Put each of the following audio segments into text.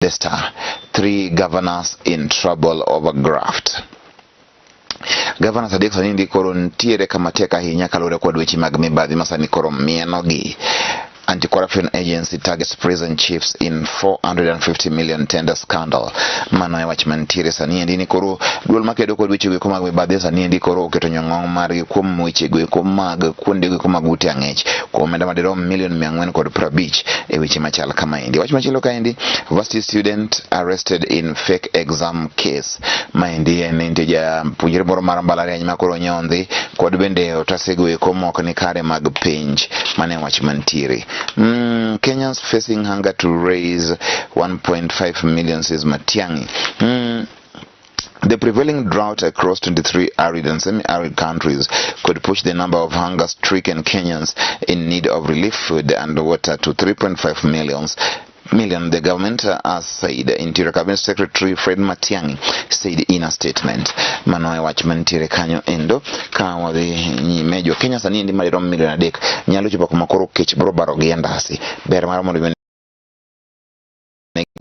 The Star, three governors in trouble over graft. Governors adek sani ndi koro nitiere kama tek ahinya kaluwore kod weche mag mibadhi ma sani koro mienogi. Anti-Corruption Agency targets prison chiefs in 450 million tender scandal. Mano e wach mantiere sani endi ni koro duol makedo kod weche goeko mag mibadhi sani endi koro oketo nyong'ong margi kuom weche goeko mag kuonde goeko mag ute ang'ech kuom omenda madirom milion 450 e weche machal kamaendi. Wach machielo kaendi, varsity student arrested in fake exam case. Maendi en nitie japuonjre moro mar mbalariany ma koro nyondhi kod bende otase goeko mok ni kare mag penj. Mano e wach mantiere. Kenyans facing hunger to raise 1.5 million, says Matiang'i. The prevailing drought across 23 arid and semi-arid countries could push the number of hunger-stricken Kenyans in need of relief food and water to 3.5 million, the government has said. Interior Cabinet Secretary Fred Matiang'i said in a statement. Mano e wach mantiere kanyo endo ka wadhi nyime jo Kenya sani endi madirom milion 3 nyalo chopo kuma koro kech biro baro gi e ndasi. Ber mar mondo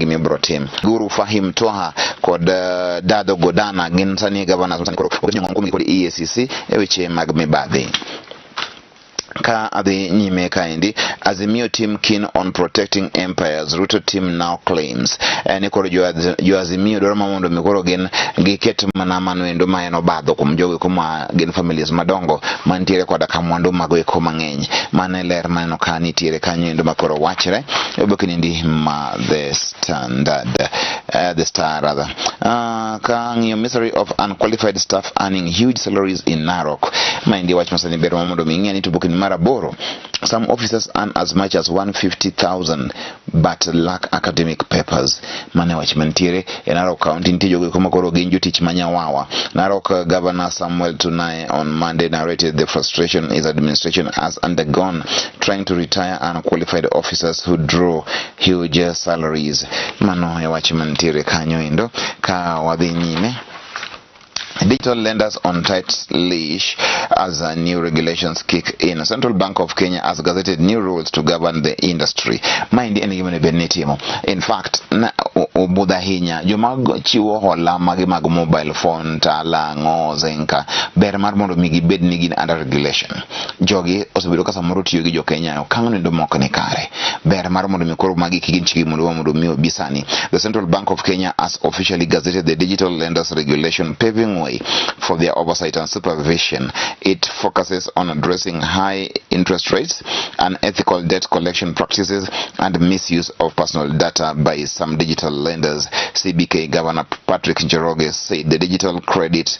gima ibiro tim. Guru Fahim Twaha kod Dado Godana gin sani governors sani koro oket nyong'ong kuomgi kod EACC e weche mag mibadhi. Ka adhi nyime kaendi, Azimio team keen on protecting empires, Ruto team now claims. Ni koro jo Azimio dwaro ma mondo mi koro gin giket mana mano endo ma en obadho kuom jogo eko ma gin families madongo mantiere koda ka mwandu mago eko mang'eny. Mano e ler maneno ka nitiere kanyo endo ma koro wachre e oboke niendi ma The Standard, The Star rather. Ka ng'iyo misery of unqualified staff earning huge salaries in Narok. Maendi wach masani ber ma mondo mi ing'e ni to oboke ni mar aboro. Some officers earn as much as 150,000 but lack academic papers. Mano e wach mantiere e Narok County nitie jogo eko ma koro gin jotich manyawawa. Narok Governor Samuel Tunai on Monday narrated the frustration his administration has undergone trying to retire unqualified officers who draw huge salaries. Mano e wach mantiere kanyo endo ka wadhi nyime. Digital lenders on tight leash as new regulations kick in. Central Bank of Kenya has gazetted new rules to govern the industry. Maendi en gima onego bed ni itimo. In fact, na obudho ahinya joma chiwo hola magi mag mobile phone, Tala, ang'o, Zenka, ber mar mondo mi gibed ni gin under regulation. Jogi osebedo ka samoro tiyo gi jo Kenya e okang' noendo mok ni kare. Ber mar mondo mi koro magi gin chike mondo mi obi sani. The Central Bank of Kenya has officially gazetted the Digital Lenders Regulation, paving way for their oversight and supervision. It focuses on addressing high interest rates, unethical debt collection practices, and misuse of personal data by some digital lenders. CBK Governor Patrick Njoroge said the digital credit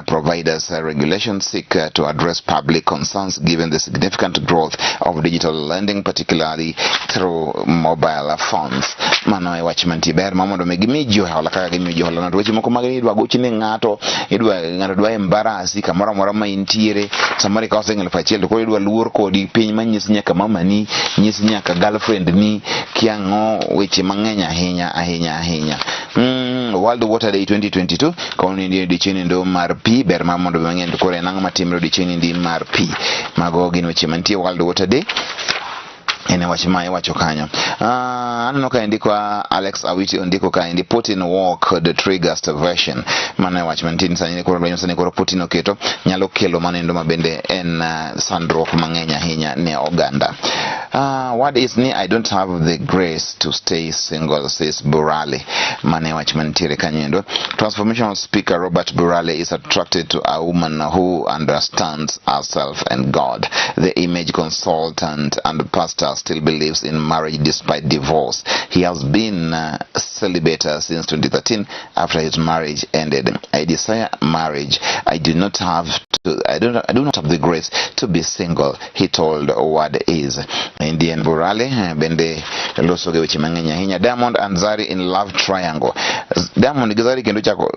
providers regulations seek to address public concerns given the significant growth of digital lending, particularly through mobile phones. Mano e wach mantie ber ma mondo mi gimi ji hola kaka gimiyo ji hola no to weche moko mag ni idwa gochi ne ng'ato idwa ng'ato dwa embarasi kamoro amora ma intiere samoro ikawo siling 1000 to koro idwa luor kodi piny manyisi nyaka mamani nyisi nyaka girlfriend ni kia ang'o weche mang'eny ahinya ahinya ahinya. World Water Day 2022 kawuono endi odiochieng' endo mar pi ber mar mondo mang'eny to koro en ang'o matimore odiochieng' endi mar pi mago gin weche mantie World Water Day en e wach ma iwacho kanyo. Aneno ka indiko Alex Awiti ondiko ka indi Putin war could trigger starvation. Mano e wach mantie ni sani koro lweny sani koro Putin oketo nyalo kelo mano endo ma bende en sandruok mang'eny ahinya ne oganda. Word is ni I don't have the grace to stay single, says Burale. Mano e wach mantiere kanyo endo. Transformational speaker Robert Burale is attracted to a woman who understands herself and God. The image consultant and pastor still believes in marriage despite divorce. He has been celibate since 2013 after his marriage ended. I desire marriage. I do not have to, I do not have the grace to be single, he told Word Is. Indian Burale bende loso gi weche mang'eny ahinya. Diamond and Zari in love triangle. Diamond gi Zari kendo chako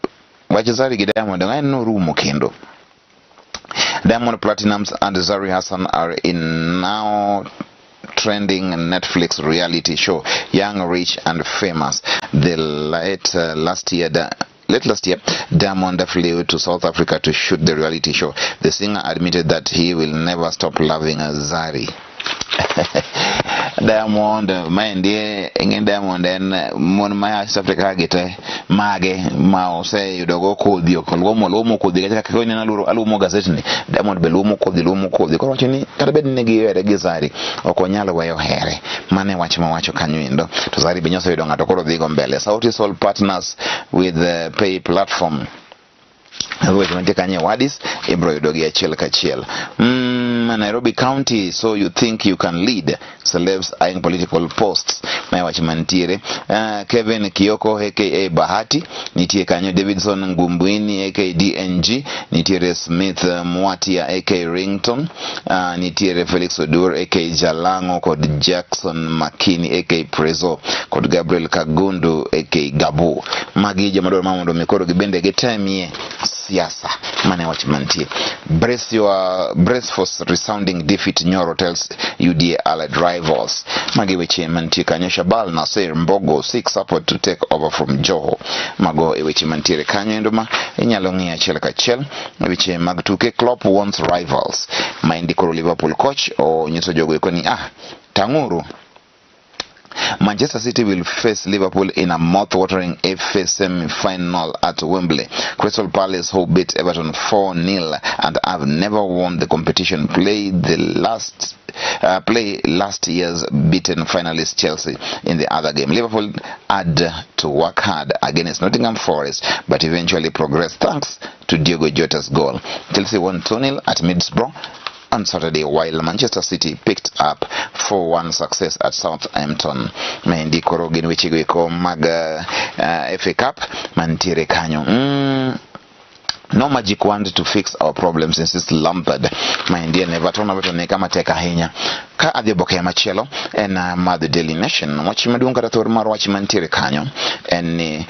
wach Zari gi Diamond ng'e norumo kendo. Diamond Platnumz and Zari Hassan are in now trending Netflix reality show Young, Rich and Famous. The late last year Late last year, Diamond flew to South Africa to shoot the reality show. The singer admitted that he will never stop loving Zari. Diamond maendi ing'e Diamond en mon ma East Africa ka gi te mage ma oseyudogo kodhi ok luomo luomo kodhi kata kaka ineno aluoro aluomo gazetni Diamond be luomo kodhi luomo kodhi koro wacho ni kata bed ni giwere gi Zari ok onyal weyo here mano e wach mawacho kanyo endo to Zari be nyoseyudo ng'ato koro dhigo mbele Sauti Sol partners with pay platform weche mantie kanyo e Wadis ibro yudogi achiel kachiel. Nairobi County, so you think you can lead celebs eyeing political posts. Mae wach mantiere. Kevin Kioko aka Bahati nitie kanyo, Davidson Ngumbwini aka DNG nitiere, Smith Mwatia aka Rington nitiere, Felix Odur aka Jalango kod Jackson Makini aka Prezo kod Gabriel Kagundu aka Gabu. Magi joma dwaro mondo mi koro gibende gitemie siasa. Mane wach mantie. Brace for resounding defeat, Nyoro tells UDA allied rivals. Magi weche mantie kanyo. Shabal Nasir Mbogo seek support to take over from Joho. Mago e weche mantiere kanyo endo ma inyalo ng'iyo achiel kachiel. Weche mag tuke, Klopp wants rivals. Maendi koro Liverpool coach onyiso jogo eko ni tang'uru. Manchester City will face Liverpool in a mouth-watering FA semi-final at Wembley. Crystal Palace, who beat Everton 4-0 and have never won the competition, play last year's beaten finalist Chelsea in the other game. Liverpool had to work hard against Nottingham Forest, but eventually progressed thanks to Diogo Jota's goal. Chelsea won 2-0 at Middlesbrough on Saturday, while Manchester City picked up 4-1 success at Southampton. Maendi koro gin wechego eko mag FA Cup mantiere kanyo. No magic wand to fix our problems, insists Lampard. Maendi en Everton, Everton ni kama tek ahinya. Ka adhi oboke machielo en mar The Daily Nation. Wach maduong' kata thor mar wach mantiere kanyo en ni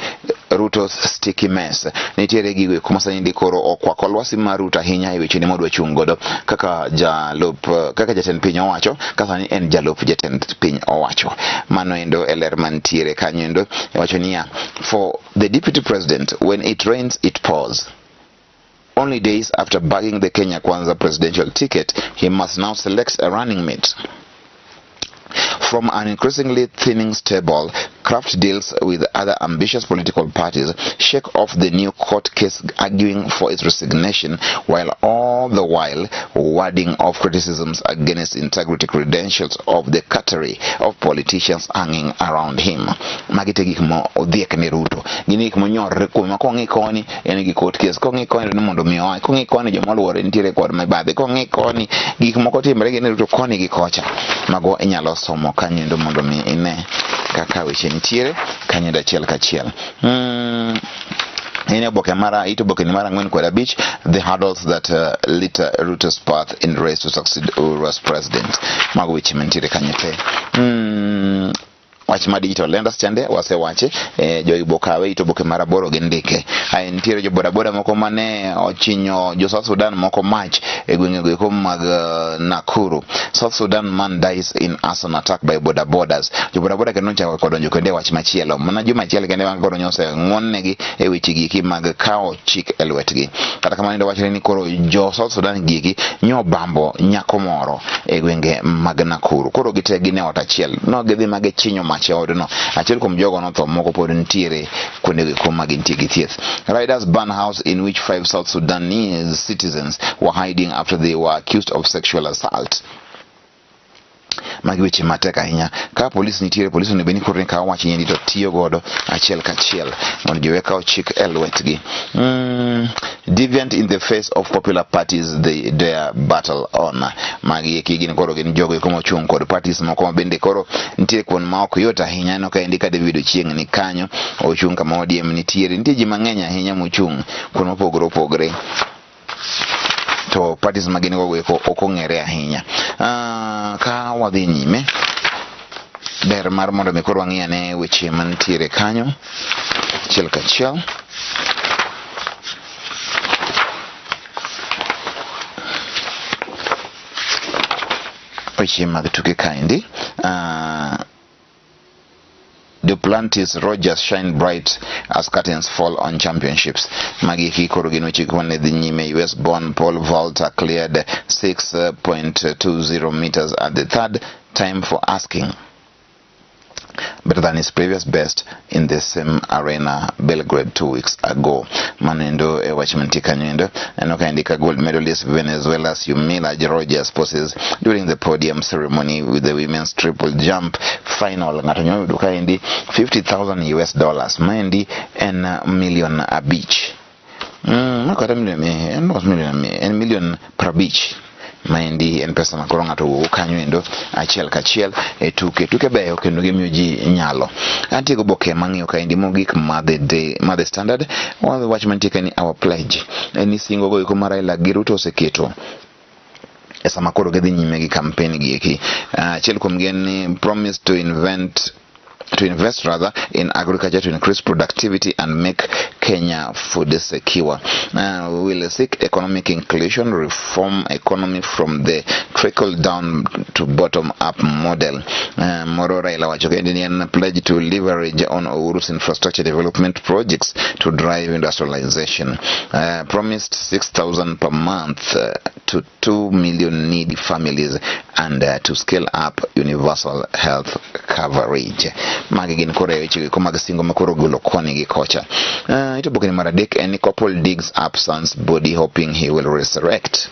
Ruto's sticky mess. Nitiere gigo eko ma sani koro okwako lwasi mar Ruto ahinya e wechene modwa chung' godo kaka jalup kaka jatend piny owacho ka sani en jalup jatend piny owacho. Mano endo e ler mantiere kanyo endo iwacho niya, for the deputy president, when it rains it pours. Only days after bagging the Kenya Kwanza presidential ticket, he must now select a running mate from an increasingly thinning stable, craft deals with other ambitious political parties, shake off the new court case arguing for its resignation, while all the while warding off criticisms against integrity credentials of the coterie of politicians hanging around him. Magi te gik mo odhiek ne Ruto. Gin gik monyorre kuome ma kong'i koni en gi court case, kong'i koni ni mondo mi oa, kong'i koni joma oluore nitiere kod mibadhi, kong'i koni gik moko timre gi ne Ruto koni gi kocha. Mago inyalo somo kanyo endo mondo mi ine kaka weche nitiere kanyo endo achiel kachiel. En oboke mar it oboke ni mar 4 kod 5, the hurdles that litter Ruto's path in race to succeed Uhuru as president. Mago weche mantiere kanyo te. Wach ma digital lenders chande wasewache joibo kawe it oboke mar 8 gi ndike. Ae nitiere jo bodaboda moko mane ochinyo jo South Sudan moko mach e gwenge go eko mag Nakuru. South Sudan man dies in arson attack by bodabodas. Jo bodaboda kendo nochako kodonjo kendo e wach machielo. Mana juma achiel kende bang' koro nyose ng'won-negi e weche gieki mag kawo chik e lwetgi. Kata kamano wachre ni koro jo South Sudan gieki nyobambo nyako moro e gwenge mag Nakuru. Koro gite gin e ot achiel. No gidhi ma gichinyo mach e odno. Achiel kuom jogo notho, moko pod nitiere kuondego eko ma gintie gi thieth. Riders burn house in which 5 South Sudanese citizens were hiding after they were accused of sexual assault. Magi weche matek ahinya. Ka polis nitiere, polis onego bed ni koro kawo wach niendi to tiyo godo achiel kachiel mondo jowe kawo chik e lwetgi. Deviant in the face of popular parties they dare battle on. Magi eki gin koro gin jogo eko mochung' kod parties moko ma bende koro nitie kuond ma ok yot ahinya. Aneno ka endi ka David Ochieng' ni kanyo, ochung' kama ODM nitiere. Nitie ji mang'eny ahinya mochung' kuond mopogore opogore. To parties ma gin go eko ok ong'ere ahinya. Ka wadhi nyime, ber mar mondo mi koro wang'i ane weche mantiere kanyo achiel kachiel. Weche mag tuke kaendi. Duplantis Rogers shine bright as curtains fall on championships. Magi eki koro gin weche mane dhi nyime. US born Paul Volta cleared 6.20 meters at the third Time for asking. Better than his previous best in the same arena Belgrade 2 weeks ago. Mano e wach mantie kanyo endo. Aneno ka indika gold medalist Venezuela's Yumila Rogers poses during the podium ceremony with the women's triple jump final. Ng'ato nyalo yudo kaendi US$50,000. Maendi en milion 5. Ma kata milion, en milion, en milion 50. Maendi en pesa ma koro ng'ato wuok kanyo endo achiel kachiel e tuke. Tuke beyo kendo gimiyo ji nyalo. Antie goboke mang'iyo kaendi mogik ma the day, ma the Standard. Wach mantie ka ni our pledge en ni singo go eko mar Raila gi Ruto oseketo e sama koro gidhi nyime gi campaign gi eki. Achiel kuom gi en ni promise to invent to invest rather in agriculture to increase productivity and make Kenya food secure. We will seek economic inclusion, reform economy from the trickle down to bottom up model. Moro Raila wacho kendo ni en pledge to leverage on Uhuru's infrastructure development projects to drive industrialization. Promised 6,000 per month to 2 million needy families and to scale up universal health coverage. Magi gin koro e weche go mag singo ma koro golo koni gi kocha. Ito boke ni mar adek en ni couple digs up son's body hoping he will resurrect.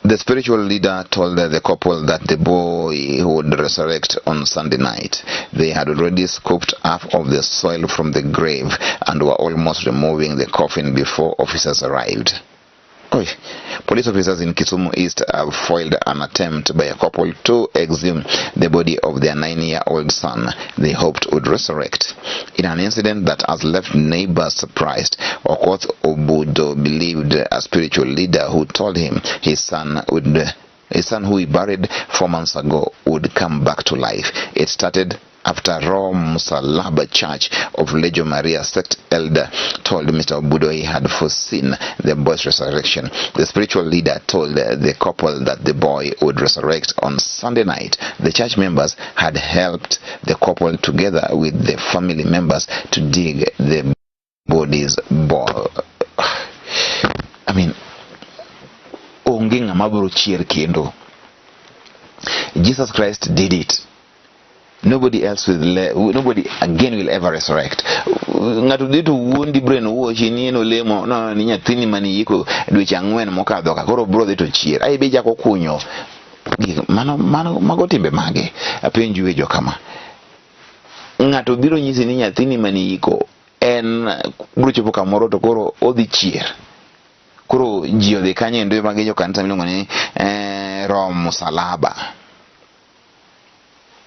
The spiritual leader told the couple that the boy would resurrect on Sunday night. They had already scooped half of the soil from the grave and were almost removing the coffin before officers arrived. Oi. Police officers in Kisumu East have foiled an attempt by a couple to exhume the body of their 9-year-old son they hoped would resurrect. In an incident that has left neighbors surprised, Okoth Obudo believed a spiritual leader who told him his son who he buried 4 months ago would come back to life. It started after Rome Musalaba Church of Legio Maria sect elder told Mr. Obudo he had foreseen the boy's resurrection. The spiritual leader told the couple that the boy would resurrect on Sunday night. The church members had helped the couple together with the family members to dig the body's ball. I mean, onge ng'ama biro chier kendo. Jesus Christ did it. Nobody else will nobody again will ever resurrect. Ng'ato dhi to wuondi brain wuochi ni en olemo no ni nyathini mane iyiko dweche 4 mokadho ka koro bro dhi to chier. Ai be chako kunyo gik mano mano mago timbe mage. Apenju e jokama. Ng'ato biro nyisi ni nyathini mane iyiko en biro chopo kamoro to koro odhi chier. Koro ji odhi kanyo endo magi jo kanisa miluongo ni Rome Musalaba.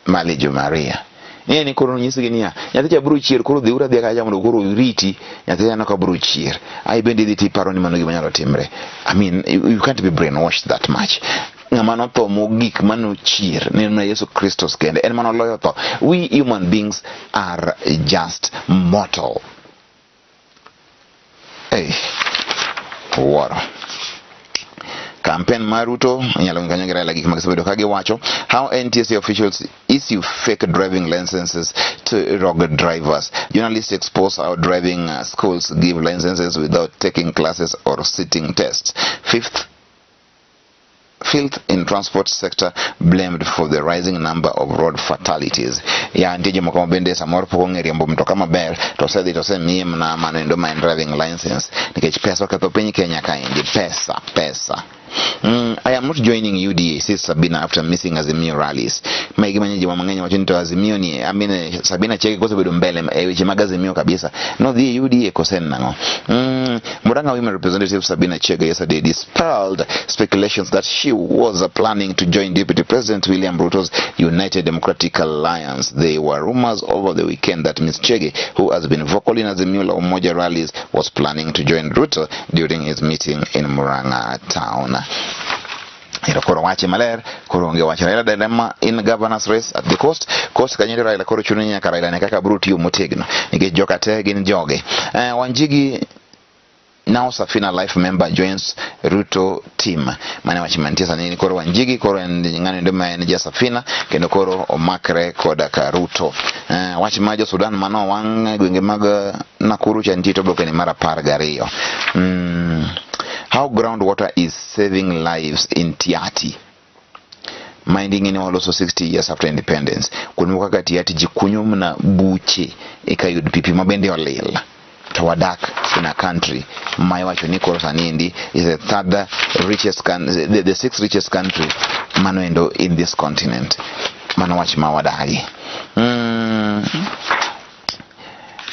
Malejo Maria. Ni ni koro nyisgi niya, nyathi cha biro chier koro dhiuru adhiya kacha mondo koro uriti nyathi cha ka biro chier. Ai bende idhi tiparo ni mano gima nyalo timre. I mean, you can't be brainwashed that much. Ng'ama notho mogik manochier ne en mana Yesu Kristo kende en manoloyo tho. We human beings are just mortal. Hey, wuoro. Campaign mar Ruto inyalo ng'i kanyo gi Raila gik ma gisebedo ka giwacho. How NTSA officials issue fake driving licenses to rogue drivers. Journalists expose how driving schools give licenses without taking classes or sitting tests. Fifth, filth in transport sector blamed for the rising number of road fatalities. Ya nitie jomoko ma bende samoro pok ong'e riembo mtoka maber to osedhi to osemiye mana mano endo ma en driving license nikech pesa oketho piny Kenya kaendi pesa pesa. I am not joining UDA, says Sabina after missing Azimio rallies. Ma gima ji mang'eny wacho ni to Azimio ni, I mean, Sabina Chege kosebedo mbele e weche mag Azimio kabisa. Nodhi e UDA kose en nang'o? Murang'a Women Representative Sabina Chege yesterday dispelled speculations that she was planning to join Deputy President William Ruto's United Democratic Alliance. There were rumors over the weekend that Ms. Chege, who has been vocal in Azimio la Umoja rallies, was planning to join Ruto during his meeting in Murang'a town. Ero koro wache maler koro onge wach Raila dilemma in governors race at the coast. Coast kanyo Raila koro chuno ni nyaka Raila ne kaka biro tiyo motegno nikech joka te gin joge. Wanjigi now Safina Life member joins Ruto team. Mane wach mantie sani ni koro Wanjigi koro en ng'ano endo ma en ja Safina kendo koro omakre koda ka Ruto. Wach ma jo Sudan mano wang' e gwenge mag Nakuru cha nitie to oboke ni mar 12. How groundwater is saving lives in Tiati. Maendi ing'e ni waloso 60 years after independence. Kuonde moko kaka Tiaty ji kunyo mana buche eka yud pi, pi ma bende olil. To wadak in a country ma iwacho ni koro sani endi is the third richest the sixth richest country mano endo in this continent. Mano wach ma wadagi.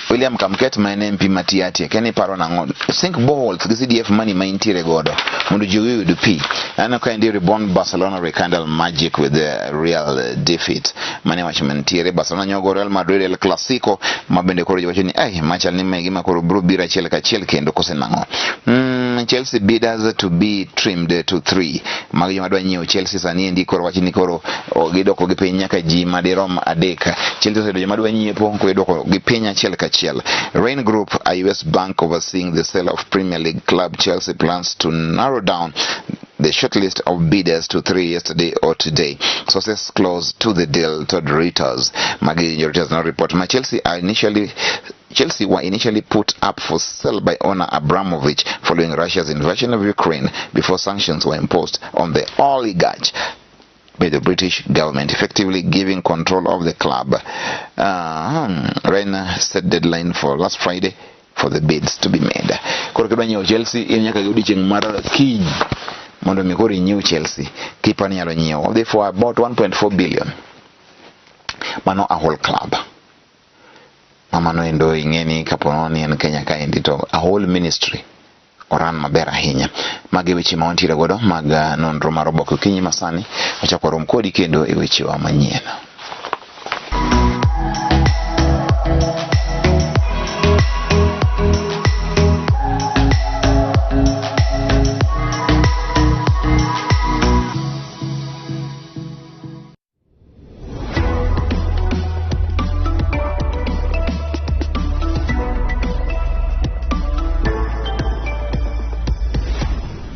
William Kamket ma en MP ma Tiaty akia ni iparo nang'o sink boreholes gi CDF money ma intiere godo mondo ji oyud pi. Aneno ka endi reborn Barcelona rekindle magic with the Real defeat. Mane wach mantiere Barcelona nyogo Real Madrid El Clasico ma bende koro ji wacho ni ai machal ni mae gima koro biro biro achiel kachiel kendo kose nang'o. Chelsea bidders to be trimmed to 3. Magi joma dwa nyiewo Chelsea sani endi koro wacho ni koro gidoko gi piny nyaka ji madirom adek. Chelsea oseyudo joma dwa nyiepo koro idwoko gi piny achiel kachiel. Rain Group, a US bank overseeing the sale of Premier League club Chelsea, plans to narrow down the shortlist of bidders to 3 yesterday or today. Sources close to the deal told Reuters. Magi Reuters no report. Ma Chelsea were initially put up for sale by owner Abramovich following Russia's invasion of Ukraine before sanctions were imposed on the oligarch by the British government, effectively giving control of the club. Rain set deadline for last Friday for the bids to be made. Koro kidwa nyiewo Chelsea in nyaka gi odiechieng' mar kiny mondo mi koro inyiew Chelsea. Kipa ni nyalo nyiewo odhi for about 1.4 billion. Mano a whole club. Mano endo ing'e ni kapo ni en Kenya kaendi to a whole ministry oran maber ahinya. Magi weche ma wantiere godo mag nonro mar oboke okinyi masani. Wachako warom kodi kendo e wechewa manyien.